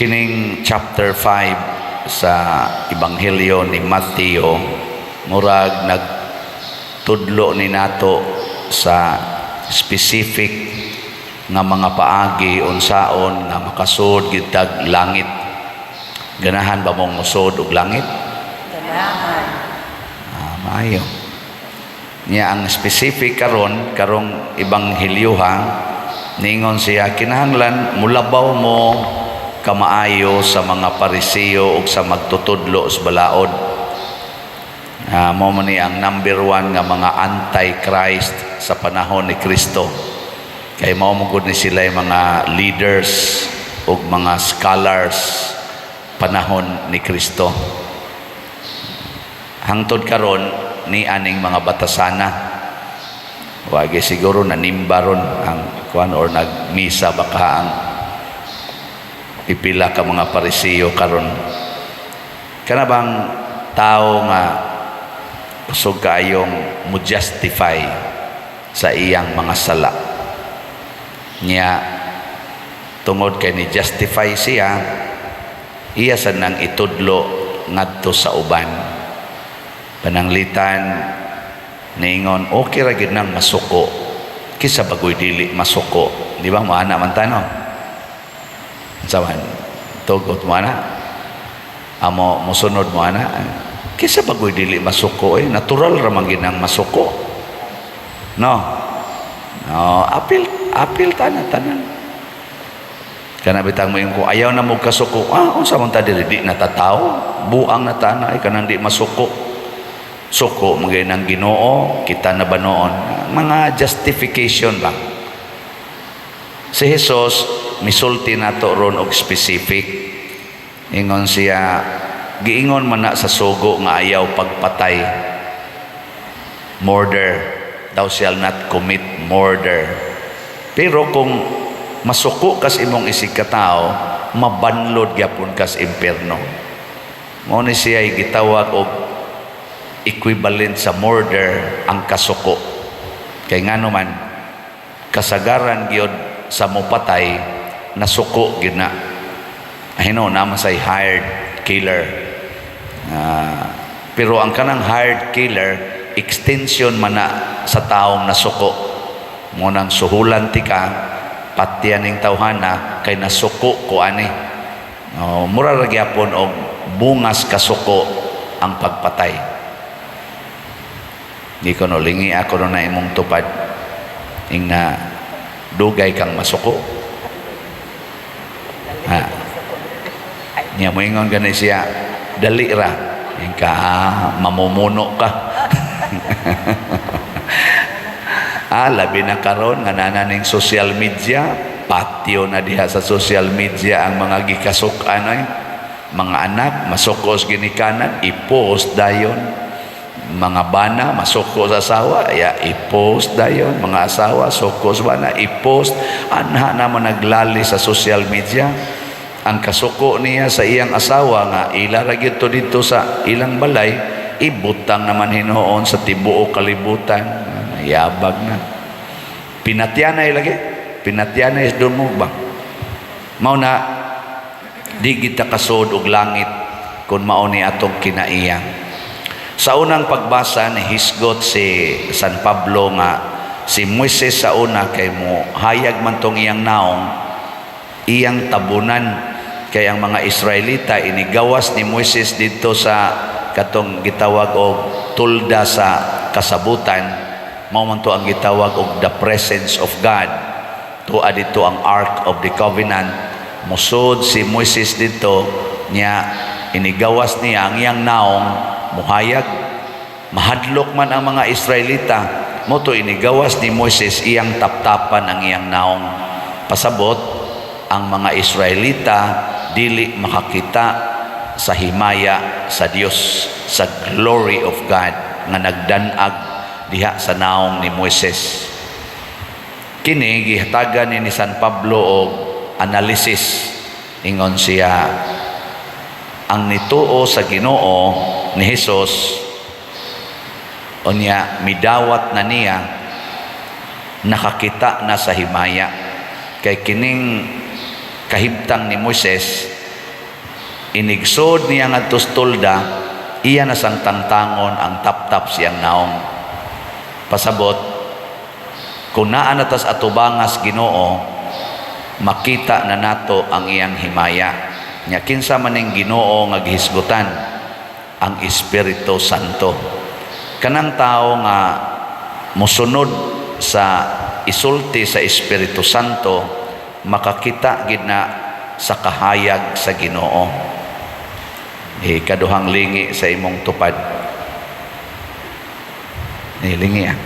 Kining chapter 5 sa Ebanghelyo ni Mateo, murag nagtudlo ni nato sa specific nga mga paagi unsaon nga makasud gitag langit. Ganahan ba mong musod og langit? Ganahan. Ah, maayo. Niya ang specific karon, karong ebanghelyoha, ningon siya kinahanglan mulabaw mo kamaayo sa mga Pariseo ug sa magtutudlo sa balaod. Ah, mao man ni ang number one nga mga anti-Christ sa panahon ni Kristo. Kay mao man gud ni sila yung mga leaders ug mga scholars panahon ni Kristo. Hangtod karon ni aning mga batasana. Wagi siguro nanimba ron ang kuan or nagmisa baka ang pipila ka mga Parisiyo karon. Kana bang tao nga kusog kaayong mo justify sa iyang mga sala niya, tungod kay ni justify siya, iya sa nang itudlo ngadto sa uban. Pananglitan niingon, okay ra gyud nang masuko kisa bagoy dili masuko, di ba? Moana man ta, no? Unsa man tugot mo ana, amo mosunod mo ana, kisa bagoy dili masuko, eh natural ra man gyud nang masuko, no? No, apil apil tanan tanan kana bitang mo yung ko ayaw na mo kasuko. Ah, unsa man ta diri, di natatao, buang na tana ay kanang di masuko, suko magay ng Ginoo kita na ba noon. Mga justification ba. Si Jesus misulti nato ron og specific. Ingon siya, giingon man na sa sugo nga ayaw pagpatay, murder, thou shall not commit murder. Pero kung masuko kas imong isig katao, mabanlod gyapon kas impierno. Mao ni siya gitawag og equivalent sa murder ang kasuko. Kay ngano man, kasagaran gyud sa mopatay nasuko gyud na. Ahino naman say hired killer. Ah, pero ang kanang hired killer, extension man na sa taong nasuko. Mo nang suhulan ti ka, patyan ning tawhana kay nasuko ko ani. Oh, mura ra gyapon og bungas kasuko ang pagpatay. Di ko no lingi ako no na imong tupad ing na dugay kang masuko. Ha. Niya moingon gani siya, dali ra. Ing ka, ah, mamumuno ka. Ah, labi na karon nga nana ning social media, patio na diha sa social media ang mga gikasuk-an ay. Mga anak masuko sa ginikanan, i-post dayon. Mga bana masuko sa asawa, ya i-post dayon. Mga asawa suko sa bana, i-post. Anha naman naglali sa social media. Ang kasuko niya sa iyang asawa nga ila ra gyud to didto sa ilang balay, ibutang naman hinuon sa tibuok kalibutan. Yabag na. Pinatyanay lagi. Pinatyanay doon mo ba? Mao na di kita kasud og langit kung mao ni atong kinaiya. Sa unang pagbasa ni hisgot si San Pablo nga si Moises sa una kay mo hayag man tong iyang naong, iyang tabunan, kay ang mga Israelita inigawas ni Moises didto sa katong gitawag og tolda sa kasabutan. Mao man to ang gitawag og the presence of God. Tuwa dito ang Ark of the Covenant. Musod si Moises didto niya, inigawas niya ang iyang naong, muhayag. Mahadlok man ang mga Israelita mo to, inigawas ni Moises, iyang taptapan ang iyang naong, pasabot ang mga Israelita dili makakita sa himaya sa Dios, sa glory of God nga nagdanag diha sa naong ni Moises. Kini gihatagan ni San Pablo og analysis. Ingon siya, ang nituo sa Ginoo ni Hesus unya midawat na niya, nakakita na sa himaya, kay kining kahimtang ni Moises Inigsod niya ngadto sa tolda, iya na sang tangtangon ang taptap siyang naong. Pasabot, kung naa na tas atubangas Ginoo, makita na nato ang iyang himaya. Nya kinsa man ning Ginoo nga gihisgutan? Ang Espiritu Santo. Kanang tao nga mosunod sa isulti sa Espiritu Santo, makakita gid na sa kahayag sa Ginoo. Eh, kaduhang lingi sa imong tupad. Ni lingi ah.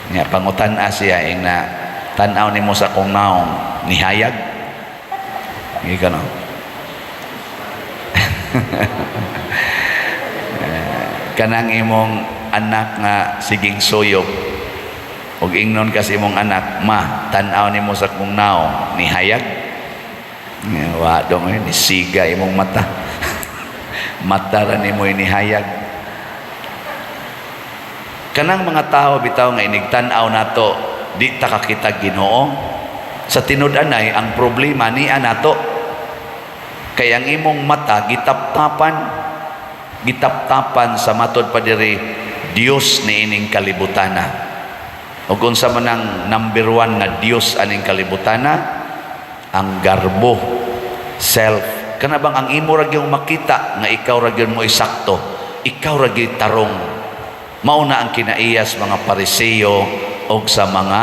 Nga pangutan-a siya ing na tan-aw nimo sa akong naong, nihayag. Hindi ka, no? Kanang imong anak nga siging suyop ug ingnon kasi imong anak, "Ma, tan-aw nimo sa akong naong, nihayag." Nga, wa dong eh, nisiga imong mata. Mata ra nimo nihayag. Kanang mga tao bitaw nga inigtan-aw nato, di ta kakita Ginoo. Sa tinud-anay, ang problema niya nato. Kay ang imong mata gitaptapan, gitaptapan sa, matod pa diri, Dios niining kalibutana. Ug unsa man ang number one nga Dios aning kalibutana? Ang garbo, self. Kana bang ang imo ra gyud makita nga ikaw ra gyud mo isakto, ikaw ra gyud tarong. Mao na ang kinaiyas mga Pariseo og sa mga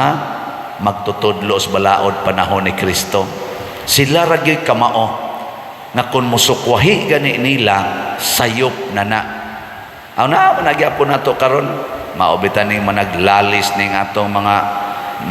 magtutudlo sa balaod panahon ni Kristo. Sila ra gyud kamao nga kung musukwahi gani nila, sayop na na. Aw na nagyapon nato karon, mao bitan ning managlalis ning atong mga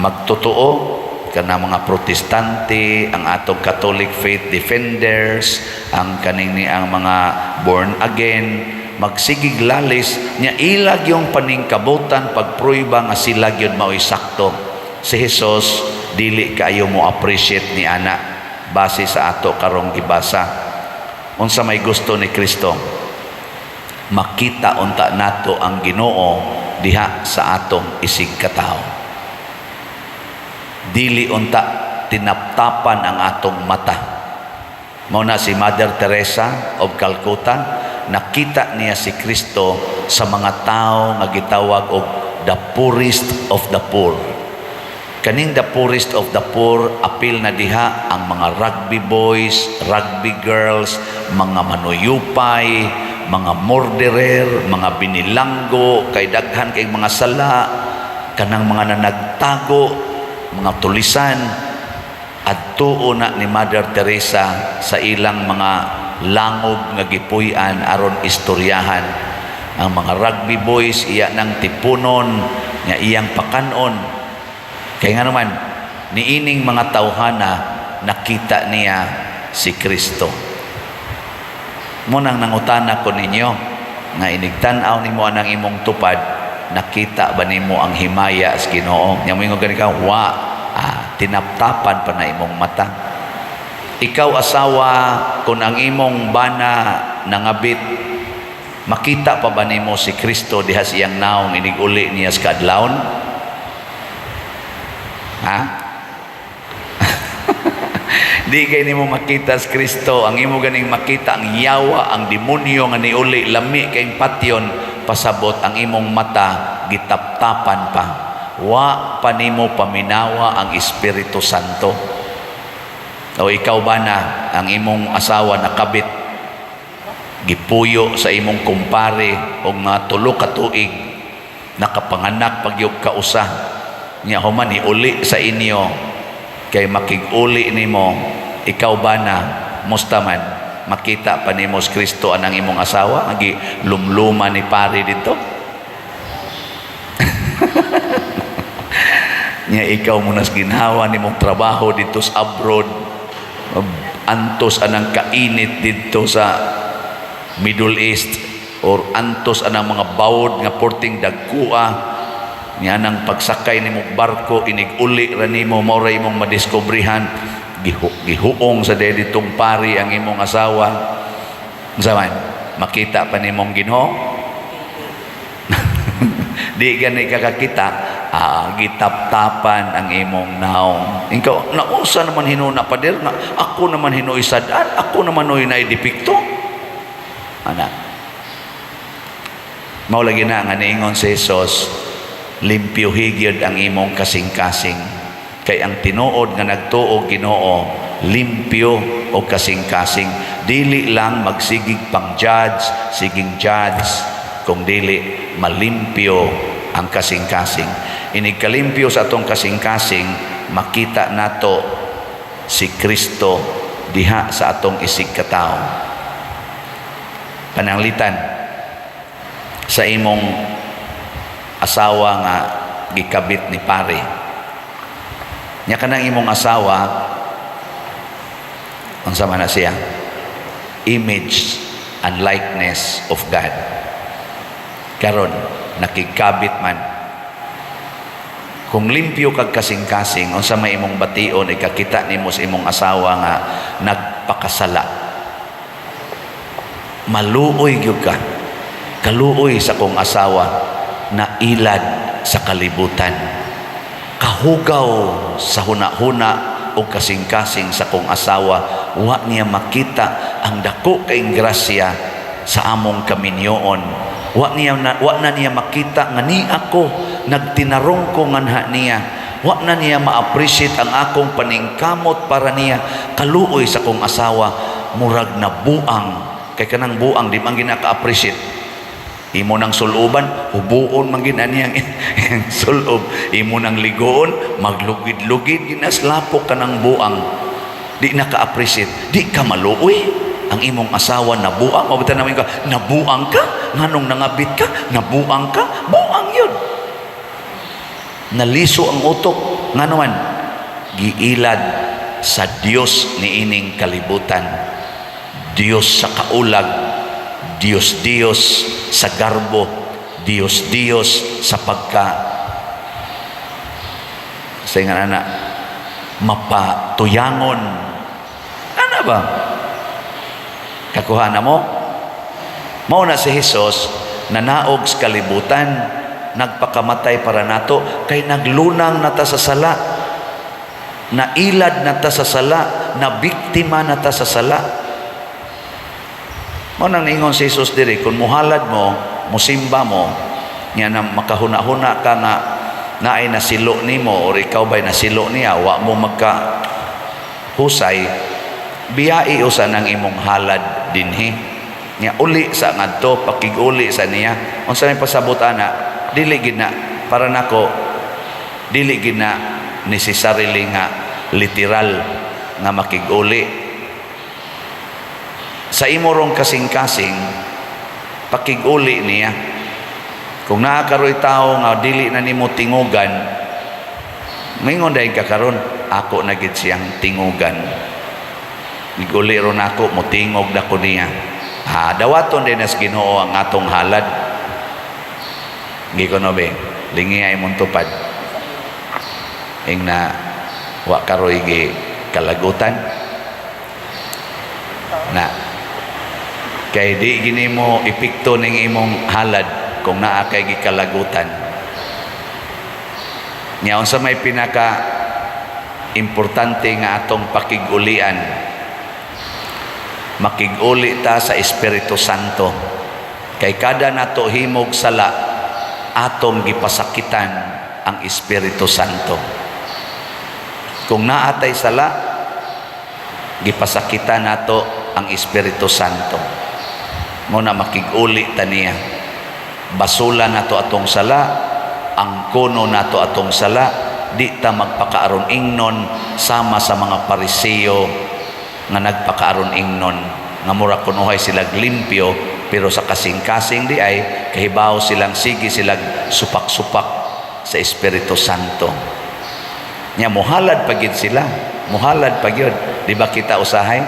magtotoo kana mga Protestante, ang atong Catholic faith defenders, ang kaning ni ang mga born again, magsigig lalis nya ilag yung paningkabutan pagpruiba nga sila gyud mao'y sakto. Si Jesus dili kaayo mo appreciate ni ana base sa ato karong gibasa. Unsa may gusto ni Kristo? Makita unta nato ang Ginoo diha sa atong isig katawo. Dili unta tinaptapan ang atong mata. Mao na si Mother Teresa of Calcutta, nakita niya si Kristo sa mga tao nga gitawag og the poorest of the poor. Kaning the poorest of the poor, apil na diha ang mga rugby boys, rugby girls, mga manuyupay, mga murderer, mga binilanggo, kay daghan kay mga sala, kanang mga nanagtago, mga tulisan. Adtuo na ni Mother Teresa sa ilang mga langob nga gipuy-an aron istoryahan. Ang mga rugby boys, iya nang tipunon nga iyang pakanon. Kay nga naman, niining mga tawhana nakita niya si Kristo. Mao nang nangutana ko ninyo nga inigtan-aw nimo anang imong tupad, nakita ba nimo ang himaya sa Ginoo? Nya moingon gani ka, "Wa." Ah, tinaptapan pa na imong mata. Ikaw asawa, kung ang imong bana nangabit, makita pa ba nimo si Kristo diha sa iyang naong inig-uli niya sa kaadlawon? Ha? Di kay nimo makita si Kristo, ang imo ganing makita ang yawa, ang demonyo nga niuli, lami kay patyon. Pasabot, ang imong mata gitaptapan pa. Wa pa nimo paminawa ang Espiritu Santo. O ikaw ba na ang imong asawa nakabit, gipuyo sa imong kumpare og mga 3 ka tuig, nakapanganak pagyog kausa niya, human uli sa inyo kay makig-uli nimo, ikaw ba na, musta man, makita pa nimo si Kristo anang imong asawa agi lumluma ni pare dito niya? Ikaw mo nas ginhawa nimong trabaho dito sa abroad, antos anang kainit dito sa Middle East or antos anang mga bawod nga porting dagkua niya, nang pagsakay nimo barko, inig-uli ra nimo, mao ra imong madiskubrihan, gihuong sa ditong pari ang imong asawa. Unsa man, makita pa nimong Ginoo? Di gani kakakita. Ah, gitaptapan ang imong naong. Ikaw, nausa naman hinuon na, pader, nga ako naman hinuoy sad-an, ako naman hinuoy naay depekto. Ana. Mao lagi na nga niingon si Jesus, limpyuhi gyud ang imong kasing-kasing. Kay ang tinuod nga nagtuo Ginoo, limpyo og kasing-kasing. Dili lang magsigig pang judge, siging judge, kung dili malimpyo ang kasing-kasing. Inig kalimpyo sa atong kasing-kasing, makita nato si Kristo diha sa atong isig katao. Pananglitan sa imong asawa nga gikabit ni pare. Nya kanang imong asawa, unsa man na siya? Image and likeness of God. Karon nakigkabit man. Kung limpyo kag kasing-kasing, unsa may imong bation ikakita nimo sa imong asawa nga nagpakasala? Maluoy gyud ka. Kaluoy sa kong asawa na ilad sa kalibutan. Kahugaw sa huna-huna o kasing-kasing sa kong asawa, wa niya makita ang dako kay grasya sa among kaminyoon. Wa na niya makita nga ni ako nagtinarong ko nganha niya. Wa na niya ma-appreciate ang akong paningkamot para niya. Kaluoy sa kong asawa, murag na buang. Kay kanang buang di man ginaka-appreciate. Imo nang suluban, hubuon man gid niyang sulob. Imo nang ligoon, maglugid-lugid ginaslapok ka ng buang. Di na ka-appreciate, di ka maluoy. Ang imong asawa nabuang, mabutan namin ka, nabuang ka, nganong nangabit ka, nabuang ka, buang yun. Naliso ang utok, ngano man, giilad sa Dios niining kalibutan. Dios sa kaulag, Dios Dios sa garbo, Dios Dios sa pagka sa nga ana mapatuyangon. Ana ba? Kakuha na mo? Mao na si Jesus nanaog sa kalibutan, nagpakamatay para nato kay naglunang nata sa sala, nailad nata sa sala, na biktima nata sa sala. Mao nang niingon si Jesus diri, kung muhalad mo, musimba mo, nya na makahuna-huna ka nga naay nasilo nimo or ikaw ba'y nasilo niya, wa mo magka husay, biyai usa ng imong halad dinhi. Nya uli sa ngadto, pakig-uli sa niya. Unsa may pasabot ana? Dili gid na para nako, dili gid na necessarily nga literal nga makig-uli. Sa imo rong kasing-kasing, pakig-uli niya. Kung naa karoy tao nga dili na nimo tingugan, maingon dahil ka karon, ako na gid siyang tingugan. Giguli ron ako, mutingog na ko niya. Ah, dawaton din as Ginoo ang atong halad. Giko no be, lingi ay mong tupad. Ing na wa karoy gi kalagutan. Na kay di gini mo epekto ning imong halad kung naa kay gikalagutan. Nya unsa may pinaka importante nga atong pakig-ulian? Makig-uli ta sa Espiritu Santo. Kay kada nato himog sala, atong gipasakitan ang Espiritu Santo. Kung naatay sala, gipasakitan nato ang Espiritu Santo. Mo na makig-uli ta niya. Basula nato atong sala, ang kuno nato atong sala, di ta magpakaaron ingnon sama sa mga Pariseo nga nagpakaaron ingnon nga mura kunuhay sila limpyo, pero sa kasing-kasing di ay kahibaw silang sige silang supak-supak sa Espiritu Santo. Nya muhalad pa gid sila, muhalad pa gyud. Di ba kita usahay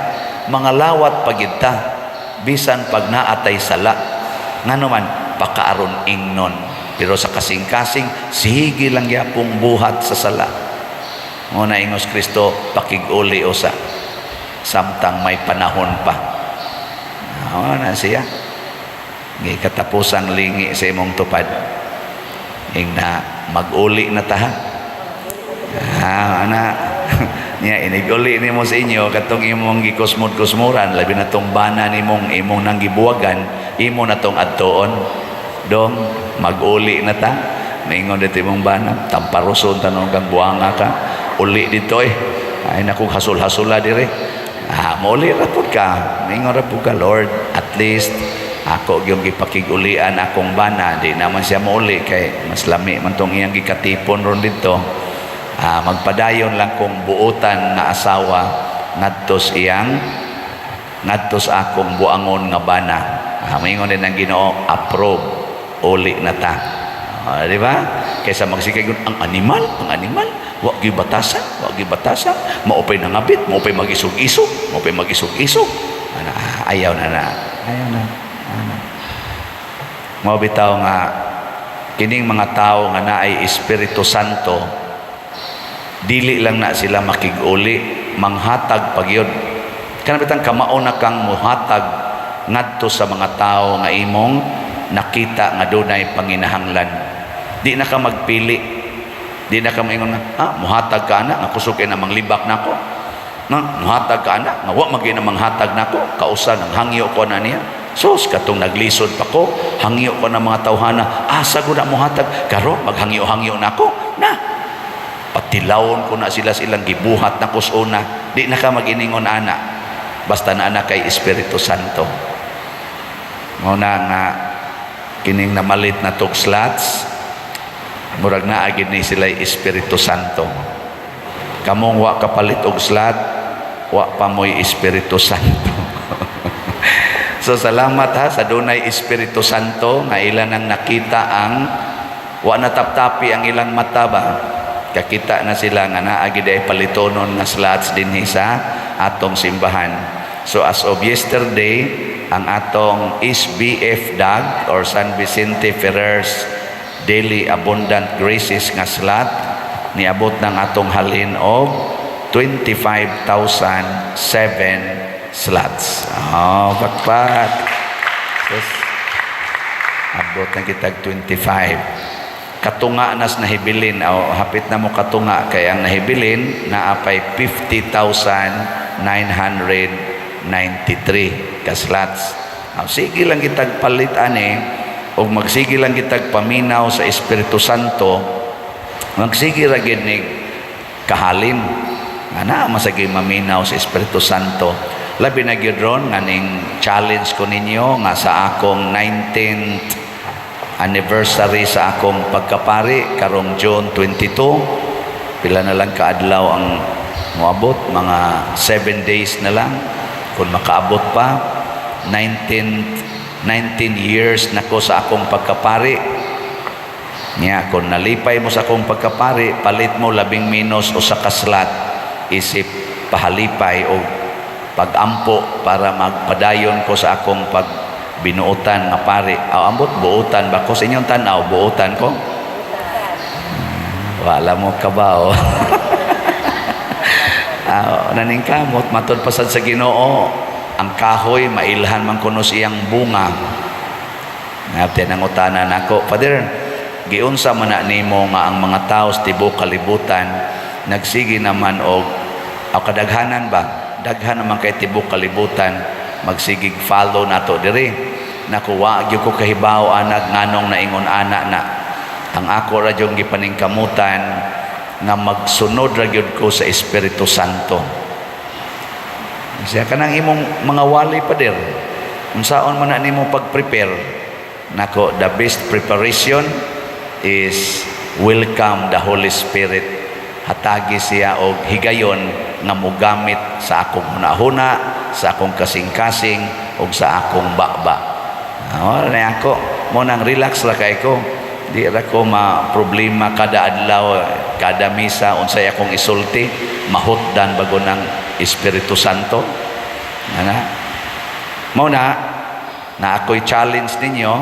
mga lawat pa gid ta bisan pag naatay sala? Ngano man, pakaaron ingnon, pero sa kasing-kasing sige lang gyapong buhat sa sala. Mo na ingos Kristo, pakig-uli usa samtang may panahon pa. Mao na siya. Gi katapusang lingi sa imong tupad. Ingna mag-uli na ta. Ah, ana niya, inig-uli nimo sa inyo katong imong gikusmod-kusmuran, labi na tong bana nimong imong nang gibuwagan, imo na tong adtuon, "Dong, mag-uli na ta." Maingon dito imong bana, "Tamparuson tanong kang buanga ka, uli dito eh, ay naku, hasol-hasula dire." Ah, mauli ra pud ka, maingon ra pud ka, "Lord, at least ako yung gipakig-ulian akong bana, di naman siya mauli kay mas lami man tong iyang gikatipon ron dito. Ah, magpadayon lang kong buotan nga asawa ngadto sa iyang, ngadto sa akong buangon nga bana." Ah, maingon din ang Ginoo, "Approve, uli na ta." Ah, di ba? Kaysa magsigay ang animal, ang animal, wa gyud batasan, wa gyud batasan, maupay nangabit, maupay mag-isog-isog, maupay mag-isog-isog. Ana, ayaw na na. Ayaw na. Ana. Mao bitaw nga kining mga tao nga naay Espiritu Santo, dili lang na sila makig-uli, manghatag pagyud. Kana bitang kamao na kang muhatag ngadto sa mga tao nga imong nakita nga dunay panginahanglan. Di na ka magpili. Di na ka maingon nga, "Ah, muhatag ka ana, nga kusog kay na manglibak nako. Na, muhatag ka ana, nga wa magyud na manghatag nako, kausa nang hangyo ko na niya. Sus, katong naglisod pa ko, hangyo ko na mga tawhana, asa ko na muhatag, karon maghangyo-hangyo nako." Na, patilawon ko na sila sa ilang gibuhat na kusona. Di na ka mag-iningon ana. Basta na ana kay Espiritu Santo. Mao na nga kining namalit na tog slots, murag naa gid ni sila Espiritu Santo. Kamong wa kapalit og slot, wa pa mo'y Espiritu Santo. So salamat ha sa dunay Espiritu Santo nga ila nang nakita ang wa nataptapi ang ilang mata ba. Kakita na sila nga naa gid ay palitonon nga slots dinhi sa atong simbahan. So as of yesterday, ang atong SBF DAG or San Vicente Ferrer's Daily Abundant Graces nga slot niabot ng atong halin og 25,007 slots. Oh, pakpak. Sus. Abot na kitag 25. Katunga nas nahibilin o hapit na mo katunga kay ang nahibilin naa pay 50,993 ka slots. Oh, sige lang kitag palit ani og magsige lang kitag paminaw sa Espiritu Santo, magsige ra gid ni kahalin ana, masagi maminaw sa Espiritu Santo. Labi na gyud ron nga ning challenge ko ninyo nga sa akong 19th anniversary sa akong pagkapari karong June 22, pila na lang kaadlaw ang moabot, mga 7 days na lang kung makaabot pa. 19 years na ko sa akong pagkapari niya. Kung nalipay mo sa akong pagkapari, palit mo labing menos usa ka slot isip pahalipay o pagampo para magpadayon ko sa akong pagbinuotan nga pari. Aw, ambot buotan ba ko sa inyong tan-aw? Buotan ko? Wala mo kabaw. Ah, naningkamot matud pasad sa Ginoo, ang kahoy mailhan man kuno siyang bunga. Ngapti nangutana nako, "Father, giunsa man na nimo nga ang mga tao sa tibuok kalibutan nagsige naman og o kadaghanan ba, daghan naman kay tibuok kalibutan magsigig follow nato diri?" Naku, wa gyud ko kahibaw anag nganong naingon ana na. Ang ako ra gyud gipaningkamutan nga magsunod ra gyud ko sa Espiritu Santo. Siya kanang imong mga wali, Pader, unsaon man na nimo pag-prepare? Nako, the best preparation is welcome the Holy Spirit. Hatagi siya og higayon nga mogamit sa akong hunahuna, sa akong kasing-kasing ug sa akong baba. Oh, na ako mo nang relax ra kay ko. Di ra ko ma problema kada adlaw, kada misa, unsay akong isulti, mahutdan bago ng Espiritu Santo. Ana. Mao na na ako'y challenge ninyo,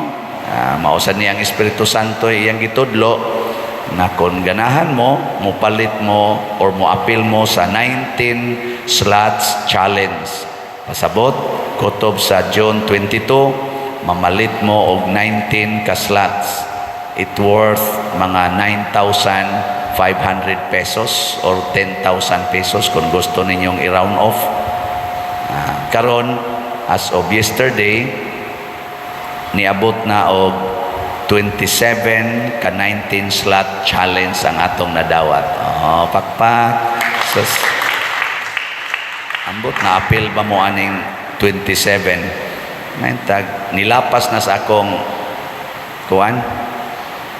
mausan niya ang Espiritu Santo iyang gitudlo na kung ganahan mo, mupalit mo or moapil mo sa 19 slots challenge. Pasabot, kutob sa June 22, mamalit mo og 19 ka slots. It worth mga 9,500 pesos or 10,000 pesos kung gusto ninyong i-round off. Karon, as of yesterday, niabot na og 27 ka 19 slot challenge ang atong nadawat. Oh, pakpak. Sus. Ambot na apil ba mo aning 27? Nantag nilapas na sa akong kuan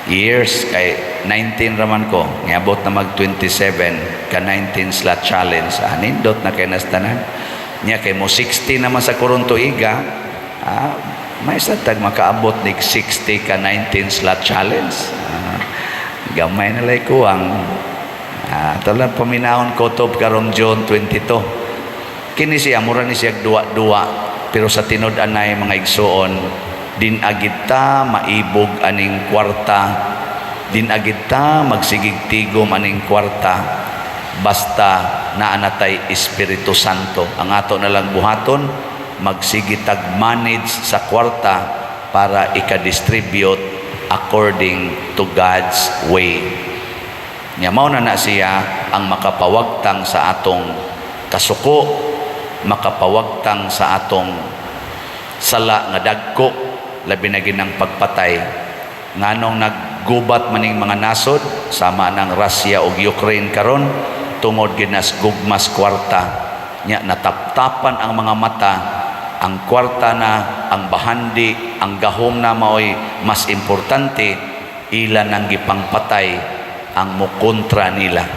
years kay 19 raman ko, niabot na mag 27 ka 19 slot challenge. Ah, nindot na kay nastanan niya kay mo 60 naman sa karon tuiga. Ah, may sa tag makaabot nig 60 ka 19 slot challenge. Ah, gamay na lay kuwang. Ah, talan paminahon kutob karong June 22. Kini siya mura ni siya duwa-duwa, pero sa tinud-anay, mga igsuon, din agid ta maibog aning kwarta, din agid ta magsigig tigom aning kwarta, basta naa na tay Espiritu Santo. Ang ato na lang buhaton, magsige tag manage sa kwarta para ika-distribute according to God's way. Nya mao na na siya ang makapawagtang sa atong kasuko, makapawagtang sa atong sala nga dagko, labi na ginang pagpatay. Nganong naggubat maning mga nasod sama ng Russia ug Ukraine karon? Tungod ginas gugmas kwarta. Nya nataptapan ang mga mata, ang kwarta na, ang bahandi, ang gahom na maoy mas importante, ila nang gipangpatay ang mukontra nila.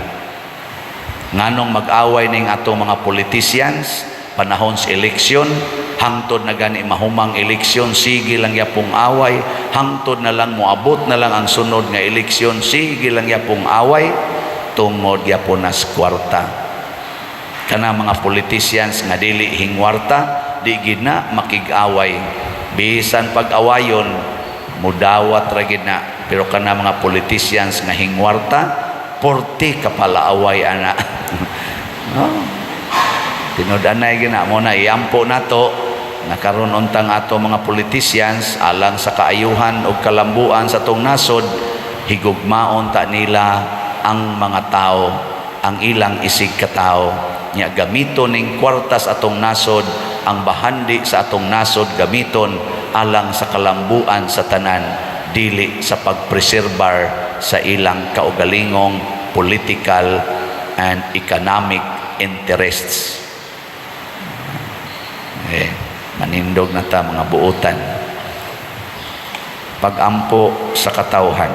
Nganong mag-away ning atong mga politicians panahon sa eleksyon, hangtod na gani mahumang eleksyon, sige lang yapong away, hangtod na lang moabot na lang ang sunod nga eleksyon, sige lang yapong away? Tungod yapon nas kwarta. Kana mga politicians nga dili hingwarta, di gid na makig-away. Bisan pag-awayon, mudawat ra gid na. Pero kana mga politicians nga hingwarta, porte kapalaaway ana. Oh. Tinud-anay gina mo na iampo nato na karon untang ato mga politicians, alang sa kaayuhan ug kalambuan sa atong nasod, higugmaon ta nila ang mga tao, ang ilang isig katao. Nya gamiton ning kwarta sa atong nasod, ang bahandi sa atong nasod, gamiton alang sa kalambuan sa tanan, dili sa pagpreserbar sa ilang kaugalingong political and economic interests. Eh, manindog na ta, mga buutan. Pagampo sa katawhan.